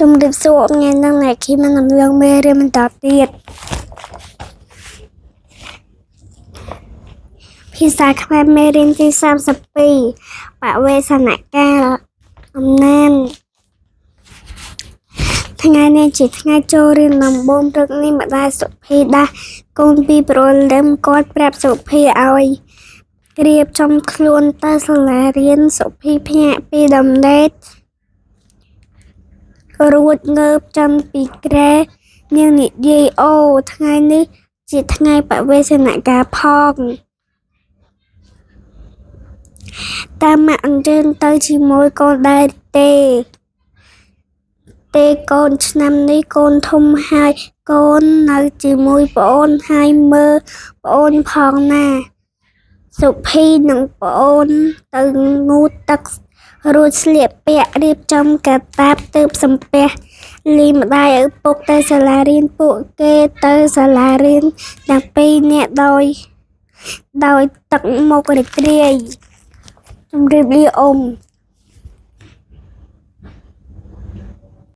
ជំរាបសួរថ្ងៃហ្នឹងអ្នកគីមានដំឡងមេរៀនបន្តទៀតភាសាខ្មែរមេរៀនទី32បវេសនកាលអំណានថ្ងៃនេះជាថ្ងៃចូលរៀនដំបូងព្រឹកនេះម្ដាយសុភីដាស់កូនពីព្រលឹមគាត់ប្រាប់សុភីឲ្យរៀបចំខ្លួនទៅសាលារៀនសុភីភ្ញាក់ពីដំណេករួចងើបចាំពីគ្រែនាងនិយាយអូថ្ងៃនេះជាថ្ងៃបវេសនកាលផងតាមម៉ាក់អញ្ជើញទៅជាមួយកូនដែរទេទេកូនឆ្នាំនេះកូនធំហើយកូននៅជាមួយប្អូនហើយមើលប្អូនផងណាសុភីនិងប្អូនទៅងូតទឹករួចស្លៀកពាក់រៀបចំកាតាបទើបសំពះលីម្ដាយឪពុកទៅសាលារៀនពួកគេទៅសាលារៀនទាំងពីរនាក់ដោយដោយទឹកមុខរីករាយជម្រាបលាអ៊ំ។